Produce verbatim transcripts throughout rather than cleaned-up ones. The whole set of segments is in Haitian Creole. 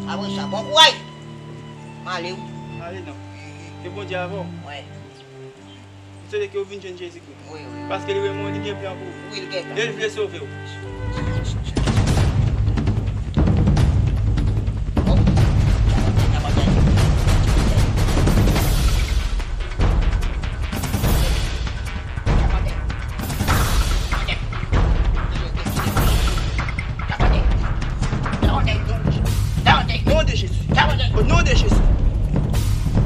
Apre sa, bon kouraj. M ale wi. Ale non. Ke Bondye avè w. Wi. M swete ke w vin jwenn Jezikri. Wi, wi. Paske li renmen w, li gen plan pou ou. Wi, l gen plan. E l vle sove w. Au nom de Jésus. Au nom de Jésus. Au nom de Jésus.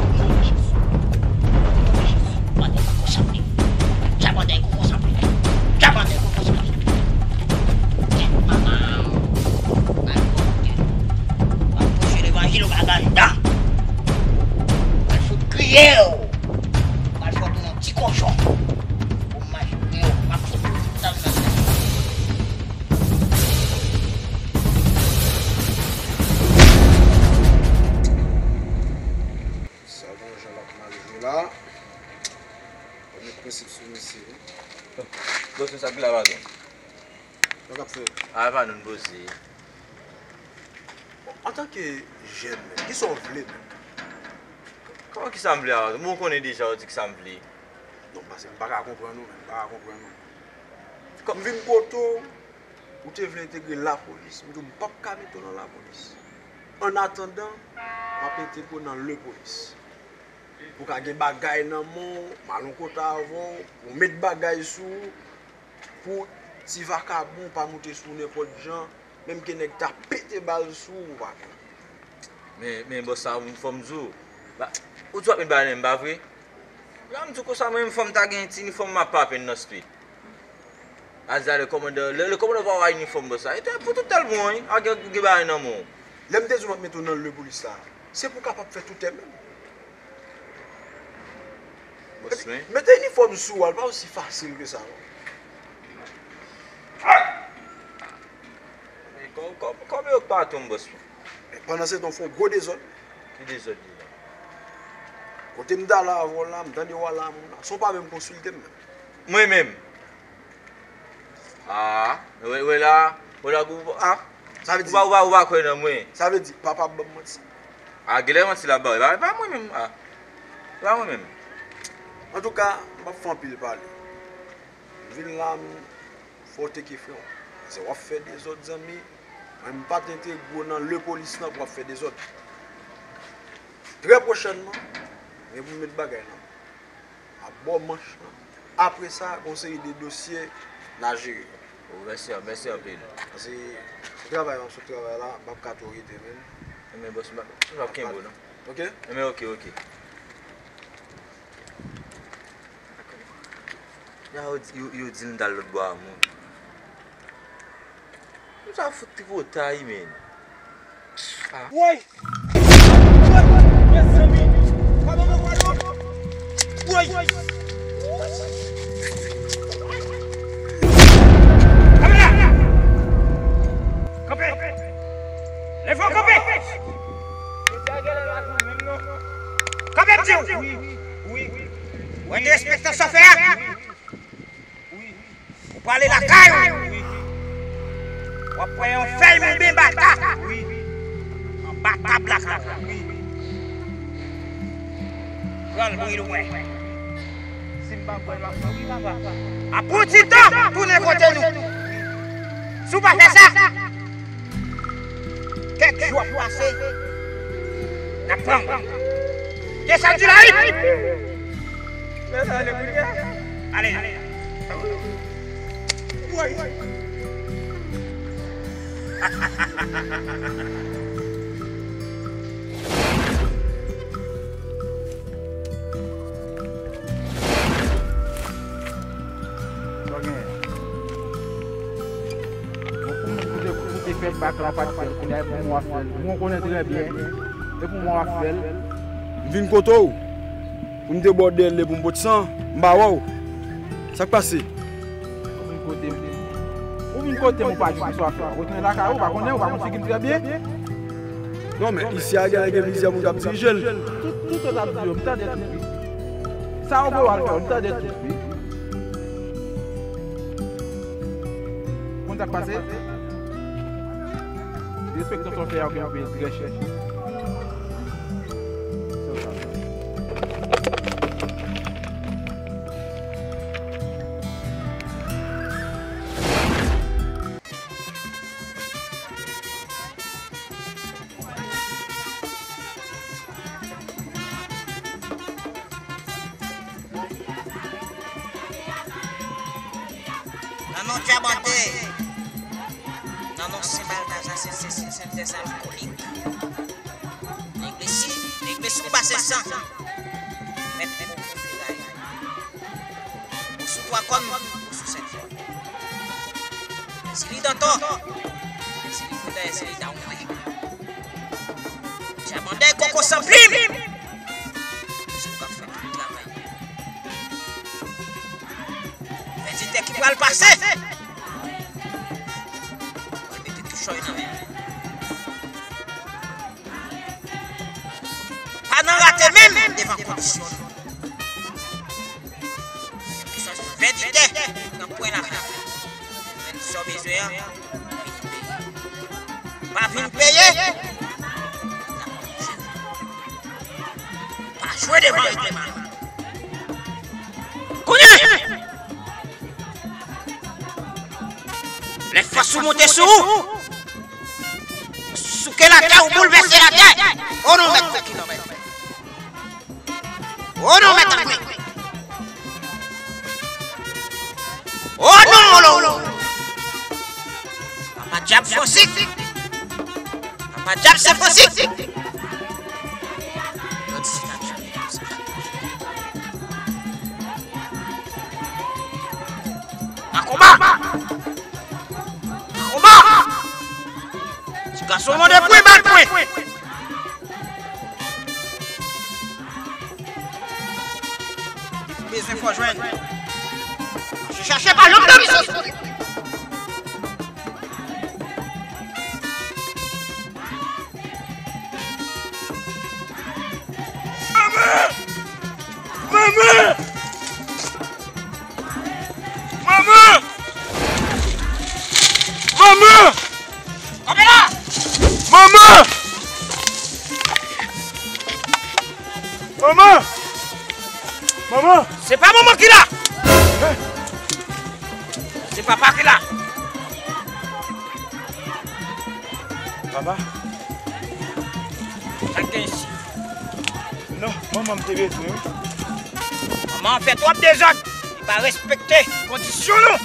Au nom de Jésus. Al preche levanjil ou pa anndan. Al fout kriye w. Al fè w tounen yon ti kochon. Pou m mache kriye w, m ap fout ou tout tan nan tèt. Sa gon jan l ap mal jwe la. Mwen met prensip sou mesye wi. Bòs mwen, sa k la, patwon? Sa k ap fèt? A, pa nou n poze. Bon, antanke jèn menm, kisa w vle menm? Kòman kisa m vle a? Bon, ou konnen deja, ou di kisa m vle. Non, paske m pa ka konprann ou menm, m pa ka konprann ou. M vin kote w, ou te vle entegre lapolis, m di w m p ap ka mete w nan lapolis. Annatandan, m ap entegre w nan lepolis. Pou ka gen bagay nan men w, m al yon kote avè w, pou w met bagay sou ou, pou ti vakabon pa moute sou ou nenpòt jan, menm ke nèg ta pete bal sou ou, ou pa konn. Men, men bòs sa, m fò m di w, ba, ou di w ap met bagay nan men m, pa vre? La, m di w konsa, mwen menm fò m ta gen ti inifòm m ap papen nan street. Azale kòmandan, le, le kòmandan pa wè inifòm bòs la. E te pou tout tèl bon, wi. A gen, gen bagay nan men w. Lè m te di w m ap mete w nan lepolis la, se pou w kapab fè toutè menm. Bòs mwen. Mete inifòm sou w, al pa osi fasil ke sa, non. Men kò, kò, kòman yo k pa tonm, bòs mwen? Men pandan se tan, w fè yon gwo dezòd. Ki dezòd li la? Kote m t ale avè w la, m tande w ale a moun la, san w pa menm konsilte m menm. Mwen menm? A, wè, wè la, wè la, ou, a, sa vle di, ou pa, ou pa, ou pa kwè nan mwen. Sa vle di, papa ap ban m manti. A, genlè manti l ap ba w, e pa, e pa mwen menm, a. E pa mwen menm. Antouka, m p ap fè anpil pale. M vin la, m fè w teke frè w. Paske w ap fè dezòd, zanmi. Mwen, m pa t entegre w nan lepolis lan pou w ap fè dezòd. Trè pwochènman, m gen pou m met bagay nan men w. M ap ba w manch lan. Apre sa, gen yon seri de dosye n a jere. O, mèsi, mèsi anpil. Paske sou travay la, sou travay la, m p ap ka twò rete menm. Enben, bòs, m p ap, m p ap kenbe w, non. Oke? Enben, oke, oke. Ya, yo, yo, yo di m t al lòt bò a moun. Sa fout tripotay, men. Ah. Woy! Woy! Mezanmi! Papa mwen pran non! Woy! Kanpe la! Kanpe! Leve w kanpe! Kanpe, m di w! Wi, wi, wi. Ou derespektan sa w fè a? Wi. Ou prale lakay ou. Wi. W ap pran yon fèy mouben bata. Wi. Anba tab lakay ou. Wi. Pran l pou w wè. Si m pa kwè, m ap mouri, papa. Apre yon ti tan, tounen kote nou. Si w pa fè sa, kèk jou ap pase, n ap pran w. Desann di la, wi! Lè sa ale kounye a. Ale. Woy. Sa w genyen? Bon, pou moun koute, koute fè bak la, w pa t fè l, kounye a e pou mwen w ap fè l. Mwen w konnen trè byen, e pou mwen w ap fè l. M vin kote w pou m debòde l, e pou m pot san, m pa wè w. Sa k pase? Ou vin kote m. Ou vin kote m, ou pa di m sa w ap fè. Retounen lakay ou, ou pa konnen, ou pa konn figi m trè byen. Non, men isi a gen, gen plizyè moun k ap dirije l. Tout, tout sa w ap di yo, m tande tout, wi. Sa yo voye w al fè yo, m tande tout, wi. Konn sa k pase? Yo Respekte yon fè a, ou gen yon peyi trè chè. Se sa. Nan non Djabande, nan non Sen Baltaza, Sen, Sen, Sen, Sen, Sen, Alkolik. Nèg Mesi, nèg Mesi ou pase san. Mèt Mèt Feray. Ou sou twa kòn, ou sou sèt kòn. Si li dantò, si li foudè, si li dawonmen. Djabandè koko san plim. Se ou k ap fè tout travay. Vèditè ki pral pase. Pral mete tou chòy nan men. Pa nan rate menm devan kondisyon nou. Kèlkeswa vèditè nan pwen la. Vin sa w bezwen an, vin peye. Pa vin peye. Pa jwe devan regleman. Kounye! Lè fòs ou monte sou ou, souke latè, ou boulvèse latè. O non, mèt Koki, non, mèt. O non, mèt Angwi. O non, o non, o non. Papa Dyab Fonsik. Papa Dyab se Fonsik. An konba! An konba! Ti gason mande pwen, bat pwen. Li bezwen fò jwenn. Mache chache pa lòm nan misyon. Manman! Manman! Manman! Manman! Kanpe la! Manman! Manman! Manman! Se pa manman ki la! Se papa ki la! Papa? Sa k gen isi? Non, manman m te bezwen, wi. Manman an fè twòp dezòd. Li pa respekte kondisyon nou.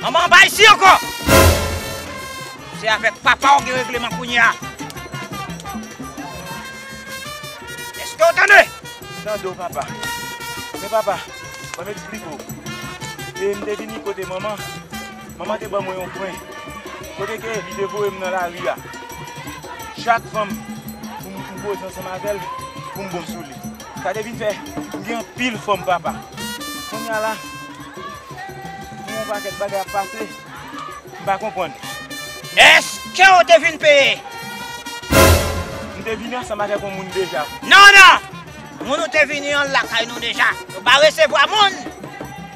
Manman an pa isi ankò. Se avèk papa w gen regleman kounye a. Èske w tande? M tande w, papa. Men papa, ban m eksplike w. E m te vini kote manman. Manman te ban mwen yon pwen. Kote ke li te voye m nan lari a. Chak fanm pou m, m koze ansanm avè l, pou m bon sou li. Sa te vin fè m gen anpil fanm, papa. Kounye a la, gen yon pakèt bagay ap pase. M pa konprann. Èske w te vin peye? M te vini ansanm avèk yon moun deja. Non, non! Moun ou te vini an lakay nou deja. Nou pa resevwa moun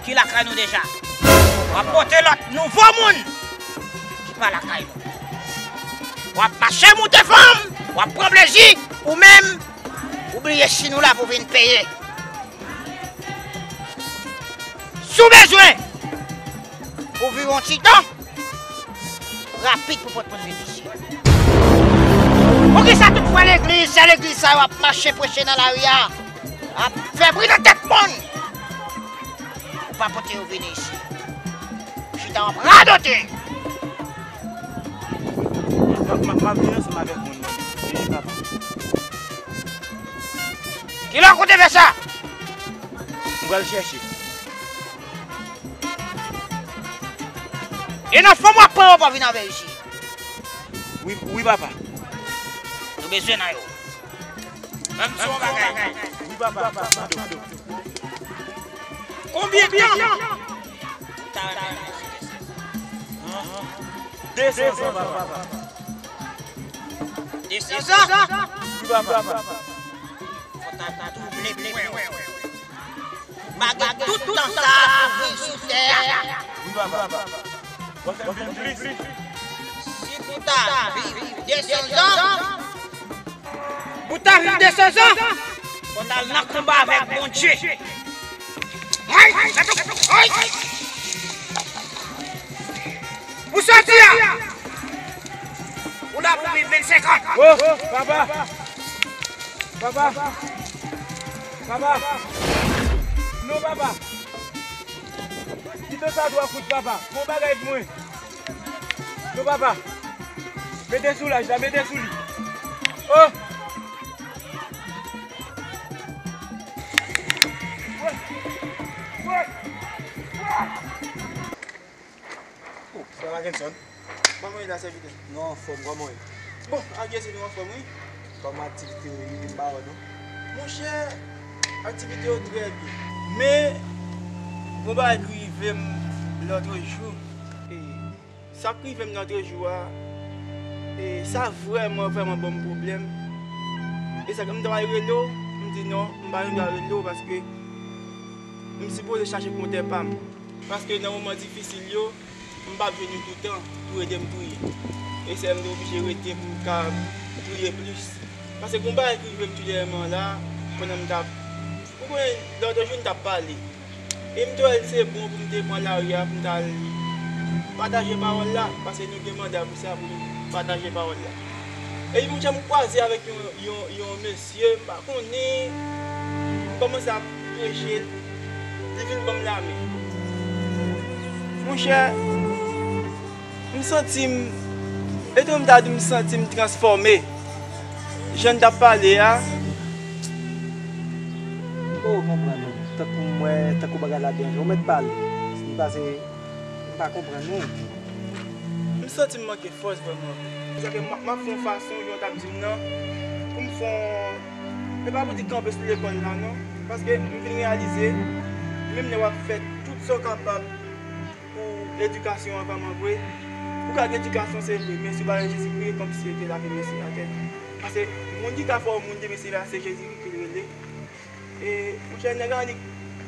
ki lakay nou deja. W ap pote lòt nouvo moun ki pa lakay nou. W ap mache moute fanm, w ap pran plezi, ou menm, ou bliye si nou la pou vin peye. Si w bezwen, ou viv yon ti tan, rapid pou pot moun vin isi. Poukisa tout fwa legliz, se legliz sa yo ap mache preche nan lari a, ap fè bri nan tèt moun? Ou pa pote yo vini isi. Chita w ap radote. M ap, m ap, m ap vin ansanm avèk moun nan. Vini, papa. Kilè w konte fè sa? M pral chèche. E nan fanm w ap pran yo pa vin avè isi. Wi, wi, papa. Nou bezwen nan yo. Ban m di w yon bagay. Wi, papa. Konbyen tan ou ta renmen antre sou tè sa? De san zan, papa. De san zan? Wi, papa. Fò ta double pwen w. Malgre tout tan sa a pou viv sou tè a. Wi, papa. W ap fè m viv plis. Si pou w t ta viv de san zan, pou ta viv de san zan, fò w t al nan konba avèk Bondye. Ay! Ay! Pou sòti a! Ou la pou viv vennsenk an. Oh, papa! Papa! Papa! Non, papa! Kite sa twa kout, papa. Gon bagay pou mwen. Non, papa. Mete sou laj la, mete sou li. Oh! Oh, frè Mackenson. Kòman w ye la, sèvitè? Nou anfòm, kòman w ye? Bon, ak Jezi nou anfòm, wi. Kòman aktivite yo ye, m pa wè, non? Monchè, aktivite yo trè byen. Men, gon bagay ki rive m lòtrejou. E, sa k rive m lòtrejou a, e, sa vrèman, vrèman ban m pwoblèm. E sa, m ta pral rele w, m di non, m pa gen dwa rele w paske m sipoze chache kontè pa m. Paske nan moman difisil yo, m p ap jwenn yo toutan pou ede m priye. E sè m te oblije rete pou m ka priye plis. Paske gon bagay ki rive m tou dèyèman la, pandan m t ap, ou konnen, lòt jou n t ap pale. E m te wè l se bon pou m te pran lari a pou m t al pataje pawòl la, paske nou gen manda pou sa, pou nou pataje pawòl la. Epi monchè, m kwaze avèk yon, yon, yon mesye, m pa konnen, m kòmanse ap preche l, li vin ban m lamen. Monchè, m santi m, e tou m ta di m santi m transfòme. Jan n t ap pale a. M poko konprann ou. Tankou m wè, tankou bagay la deranje w, mèt pale. M pase, m pa konprann ou. M santi m manke fòs vrèman. Se sa ke m, m ap fè yon fason, jan w t ap di m nan, pou m fè yon, e pa pou di kanpe sou lekòl la, non. Paske m vin reyalize, menm lè w ap fè tout sa w kapab, pou edikasyon an vrèman vre. Pou gad edikasyon se vre, men si w pa gen Jezikri, e kòmsi yo te lave men sou atè. Paske moun ki ka fè w moun demen se la, se Jezikri ki l rele. E, monchè, nèg la annik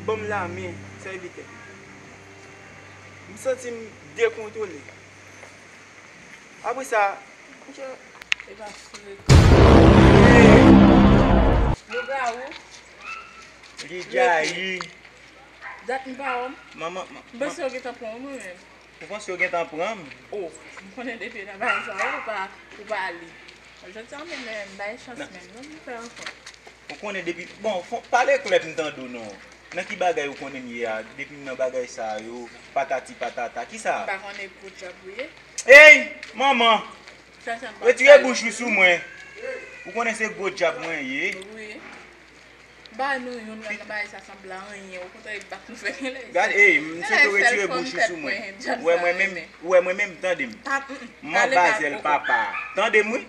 ban m lamen, sèvitè. M santi m dekontwole. Apre sa, monchè, e pa frekan. Lougarou. Li djayi. Dat m pa wè w. Manman, man-, M panse yo gentan pran w mwen menm. Ou panse yo gentan pran m? Oh, m konnen depi nan bagay sa yo, ou pa, ou pa ale. Jodi a menm, men, bay chans menm, non, m fè ankò. Ou konnen depi, bon, fon, pale klè pou m tande w non. Nan ki bagay ou konnen m ye a? Depi m nan bagay sa yo, patati patata, kisa? M pa konnen gwo djab ou ye. Ey, manman! Sa, sa m pa Retire bouch ou sou mwen. Ou konnen se gwo djab mwen ye. Wi. Ba nou youn nan bagay sa sanble anyen. Okontrè, li bat nou fè genlè. Gade, ey, m swete w retire bouch ou sou mwen. Ou wè mwen menm, ou wè mwen menm, tande m. M anba zèl papa. Tande m wi.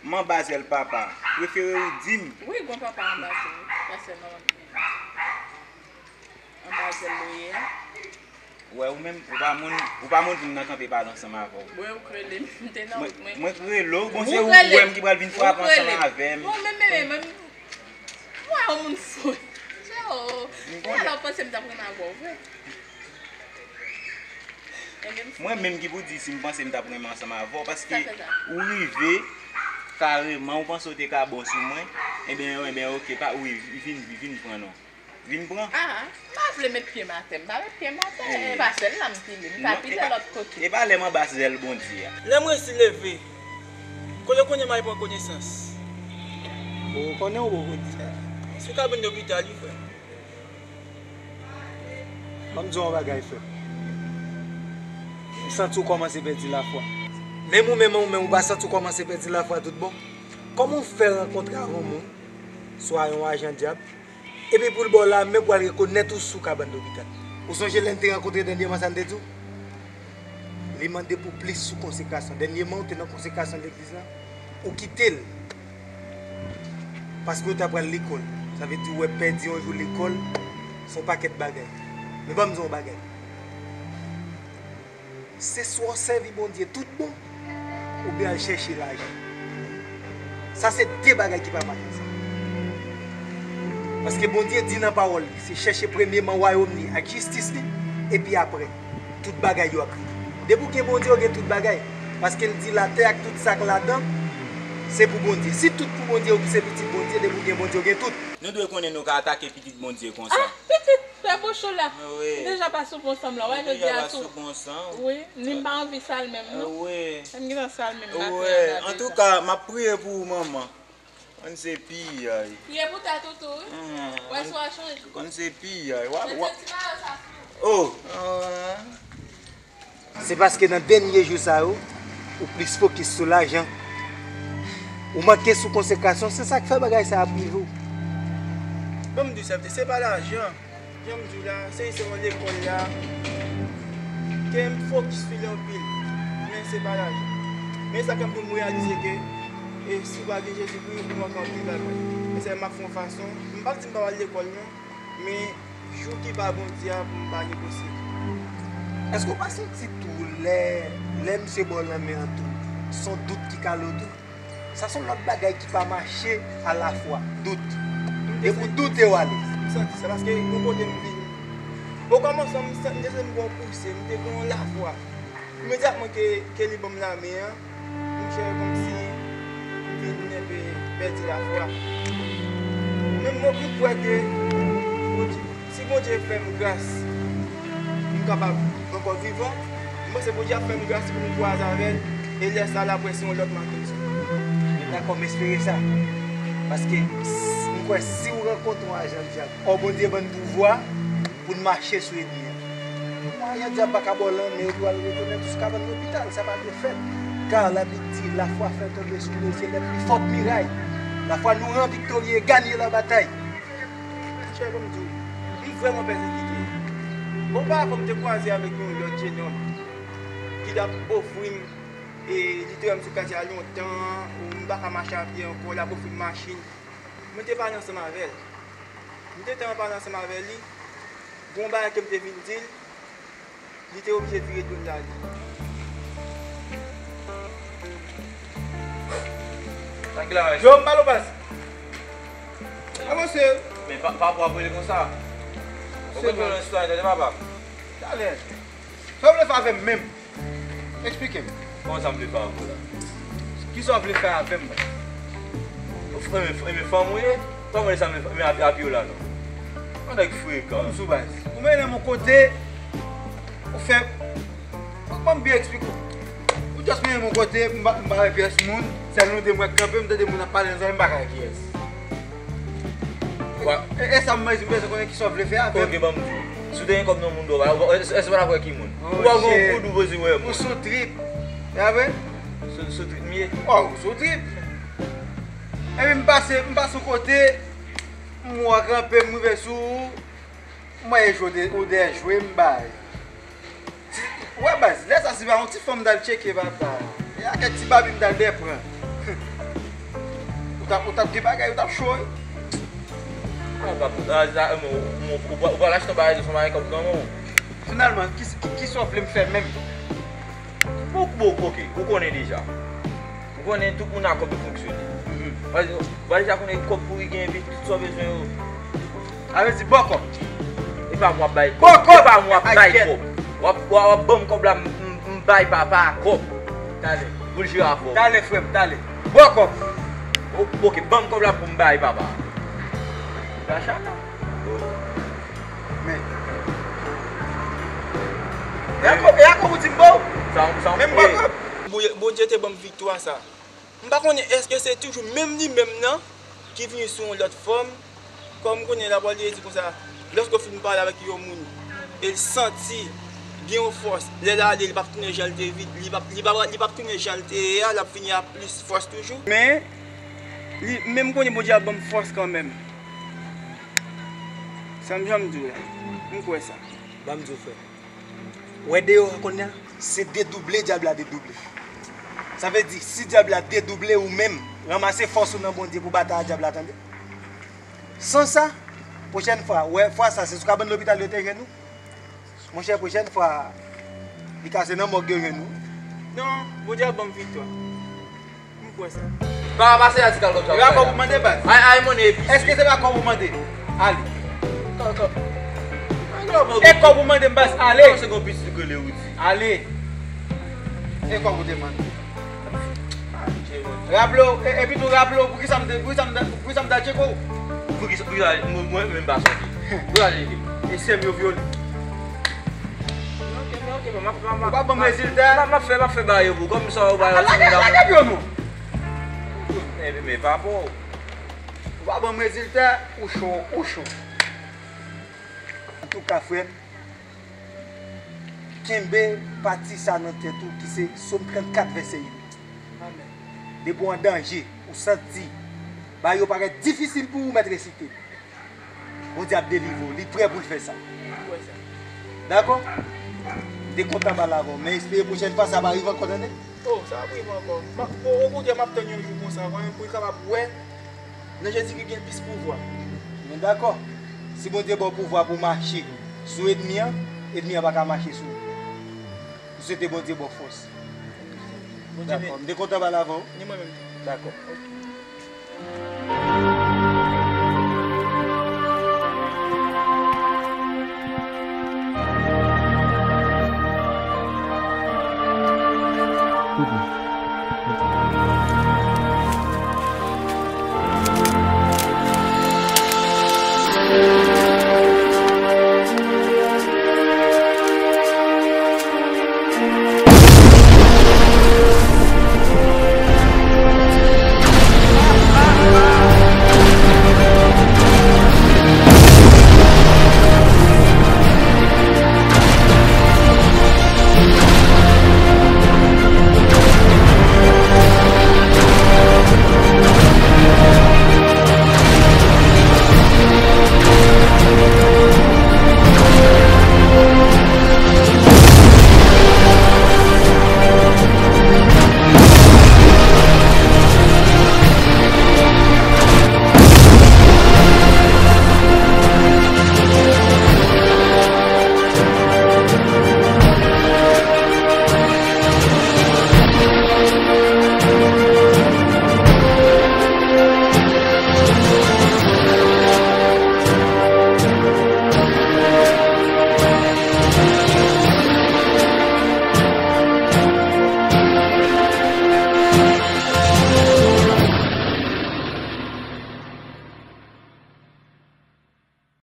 M anba zèl papa. Prefere w di m. Wi, gon papa anba zèl. Pastè Maronn. Anba zèl ou ye a. Wè, ou menm, ou pa moun, ou pa moun pou m nan kanpe pale ansanm avè w. Mwen, ou k rele m, m te nan wout mwen. Mwen k rele w, bon, se ou k wè m ki pral vin frape ansanm avè m. Bon, men, men, men, men, mwen, yon moun fou. Yo, m konnen. Alò, panse m t ap renmen avè w, vre. Mwen menm ki pou di si m panse m t ap renmen ansanm avè w, paske ou rive, kareman, ou panse w te ka bon sou mwen, ebyen, ebyen, oke, pa, wi, vin, vin pran non. Vin pran. Ah, m pa vle met pye m atè. M pa met pye m atè. E pa sèl la m pile. M ka pile lòt kote. E pa lè m anba zèl Bondye a. Lè m resi leve, kote w konnen m al pran konesans? Bon, ou konnen ou poko di sa. Sou kabann lopital wi, frè. Ban m di w yon bagay, frè. M santi w kòmanse pèdi lafwa. Menm ou menm, ou menm, ou pa santi w kòmanse pèdi lafwa tout bon? Kòman w fè rankontre ak yon moun, swa yon ajan dyab, epi pou l ba w lamen pou al rekonèt ou sou kabann lopital. Ou sonje lè n te rankontre dènyèman sa n te di w? Li mande pou plis sou konsekrasyon. Dènyèman ou te nan konsekrasyon legliz la, ou kite l. Paske ou ta pral lekòl. Sa vle di ou wè pèdi yon jou lekòl, se yon pakèt bagay. Men ban m di w yon bagay. Se swa w sèvi Bondye tout bon, oubyen al chèche lajan. Sa se de bagay ki pa mache ansanm. Paske Bondye di nan pawòl li, se chèche premyeman wayòm li ak jistis li, epi apre, tout bagay yo ap rive. Depi w gen Bondye, w gen tout bagay. Paske l di latè ak tout sa k ladan, se pou Bondye. Si tout pou Bondye, ou ki se pitit Bondye, depi w gen Bondye, w gen tout. Nou dwe konnen nou ka atake pitit Bondye konsa. Ah, pitit pè Bocho la. Wi. M deja pa sou bon san m la. Wè, jodi a tou. Wi, ni m pa anvi sal menm, non. Wi. M gentan sal menm maten an la deja. Antouka, m ap priye pou ou, manman. Konn se piyay. Priye pou tèt ou tou, wi. Wè si w a chanje. Konn se piyay. Wap, wap. Mete ti mayo sa sou ou. Oh. Se paske nan dènye jou sa yo, ou plis fokis sou lajan. Ou manke sou konsekrasyon, se sa k fè bagay sa ap rive w. Ban m di w sa, se pa lajan. Jan m di w la, se, se yon lekòl la ke m fokis sou li anpil, men se pa lajan. Men sa k ap fè m reyalize ke, e, si w pa gen Jezikri, ou manke anpil bagay. Men se m ap fè yon fason, m p ap di m pa pral lekòl non, men jou ki pa Bondye a pou m pa negosye. Èske w pa santi tou lè, lè misye ba w lanmen an tou, se yon dout ki kale w tou? Sa se yon lòt bagay ki pa mache alafwa, dout. E pou doute w ale. M santi sa, paske yon kote m vin, okòmansman, m santi, m te santi m gen yon pouse, m te gen yon lafwa. Imedyatman ke, ke li ban m lamen an, monchè, kòmsi m vin enpe pèdi lafwa. Men m, m kwè ke, Bondye, si Bondye fè m gras, m kapab ankò vivan, m panse Bondye ap fè m gras pou m kwaze avè l, e lè sa a, l ap wè se yon lòt maten m sou. M dakò, m espere sa. Paske, s-, m kwè si w rankontre yon ajan dyab, ò, Bondye ban n pouvwa pou n mache sou ènmi an. Yon ajan dyab pa ka ba w lanmen epi w al retounen sou kabann lopital, sa pa dwe fèt. Kar Labib di, la foi fait tomber sur nos yeux les plus fortes murailles. Lafwa nou ran viktorye e ganye la batay. Monchè, ban m di w, m vrèman pèsekite. Oparavan, m te kwaze avèk yon lòt jennonm ki t ap ofri m, e, li te wè m sou katye a lontan, ou m pa ka mache a pye ankò, l ap ofri m machin. Mwen te pale ansanm avè l. M te tan pale ansanm avè li, gon bagay ke m te vin di l, li te oblije vire do l l ale. Tranquila, maestro. Yo, m ba l yon baz. Avanse. Men pa, pa pou ap rele konsa. Ou konn fè yon istwa, tande papa. Talè. Sa w vle fè avè m menm? Eksplike m. Kòman sa m vle fè avè w la? Kisa w vle fè avè m? Ou f-, renmen, renmen fanm ou ye? Kòman sa m vle fè, renmen ap-, apye w la non? Yon nèg frekan. Kòm sou baz. Ou mennen m yon kote, ou fè, ban m byen eksplike w. Ou just mennen m yon kote, m pa, m pa wè pyès moun, sèl nou de m wè k kanpe, m tande moun ap pale nan zòrèy, m pa ka wè kiyès. Wa- E, e sa m bezwen, m bezwen konnen kisa w vle fè avè m. Ok, ban m di w. Si w te gen kòb nan moun dò, èske, èske w t ap wè ki moun? Ou pa gen yon koud ou poze wè moun. Ou sou trip. E apre? Sou, sou trip m ye. Oh, ou sou trip. Epi m pase, m pase yon kote, m wè w kanpe, m rive sou ou, m wè e jwe ou de, ou dèyè jwe m bay. Ti, wè baz, lè sa si pa yon ti fanm m t al tcheke papa. E a kèk ti babi m t al dèpran. Ou t ap, ou t ap gen bagay, ou t ap cho wi. Ou pa, ou pa, ou pa, ou pa, ou pa lachte yon bagay, se yon bagay kòb nan men w. Finalman, ki, ki, kisa w vle m fè menm? Bon, bon, ok, ou konnen deja. Ou konnen tout moun a kòb yo fonksyone. Mhm. Ou pa deja konnen kòb kouri gen epi tout sa w bezwen yo. Sa vle di bò kòb. E pa mwen w ap bay kòb. Bò kòb. E pa mwen w ap bay kòb. W ap, w ap, w ap ban m kòb la, m, m, m bay papa a kòb. Talè. Pou l jere avè w. Talè, frè m, talè. Bò kòb. O-, ok, ban m kòb la pou m bay papa a. Rachat la. Men. E a kòb, e a kòb ou di m ba w? Sa, sa, men m bò kòb. Bondye, Bondye te ban m viktwa sa. M pa konnen èske se toujou menm li menm nan ki vini sou yon lòt fòm. Kòm m konnen lapawòl de Dye di konsa, lòske w fin pale avèk yon moun e l santi gen yon fòs, lè l ale, li p ap tounen jan l te vin, li p ap, li p ap, li p ap tounen jan l te ye a, l ap vini a plis fòs toujou. Men, li, men m konnen Bondye ap ban m fòs kanmenm. Sa m janm di w la, m kwè sa. Ban m di w, frè. Wè deyò a kounye a, se dedouble dyab la dedouble. Sa vle di, si dyab la dedouble ou menm, ranmase fòs ou nan Bondye pou batay a dyab la, tande. San sa, pwochèn fwa, wè, fwa sa, se sou kabann lopital yo te jwenn ou. Monchè, pwochèn fwa, li ka se nan mòg yo jwenn ou. Non, Bondye ap ban m viktwa. M kwè sa. Pa pase la ti kal kòb sa. E pa kòb ou mande, baz. Ay, ay, money epi. Èske se pa kòb ou mande? Ale. Kòb, kòb. E kòb ou mande m, baz, ale. Kòb se gon pitit ki rele Rudy. Ale. Se kòb ou te mande. Raple w, e- epi tou raple w, poukisa m te, poukisa m te, poukisa m te atake w? Poukisa, poukisa, mwen, mwen menm pa sonje. Poukisa l leve? E sè m yo vyole. Ok, men ok, men m ap, m ap, Ou pa ban m rezilta? M ap, m ap fè, m ap fè bagay yo pou, kòm sa ou ba yo ti moun. Lage, lage pye w non. Men, men pa pou. Ou pa ban m rezilta, ou cho, ou cho. Antouka, frè m, kenbe pati sa nan tèt ou ki se Sòm trannkat vèsè uit. Depi w an danje, ou santi bagay yo parèt difisil pou ou, mèt resite l. Bondye ap delivre w, li prè pou l fè sa. Dakò? M te kontan pale avè w, men espere pwochèn fwa sa pa rive ankò, tande? Oh, sa ap rive ankò. M ap, o, okontrè, m ap tann yon jou konsa, ankò, pou l kapab wè nan Jezikri gen plis pouvwa. Men dakò. Si Bondye ba w pouvwa pou w mache sou ènmi an, ènmi an pa ka mache sou ou. M swete Bondye ba w fòs. Bondye Dakò. M te kontan pale avè w. Ni mwen menm tou. Dakò.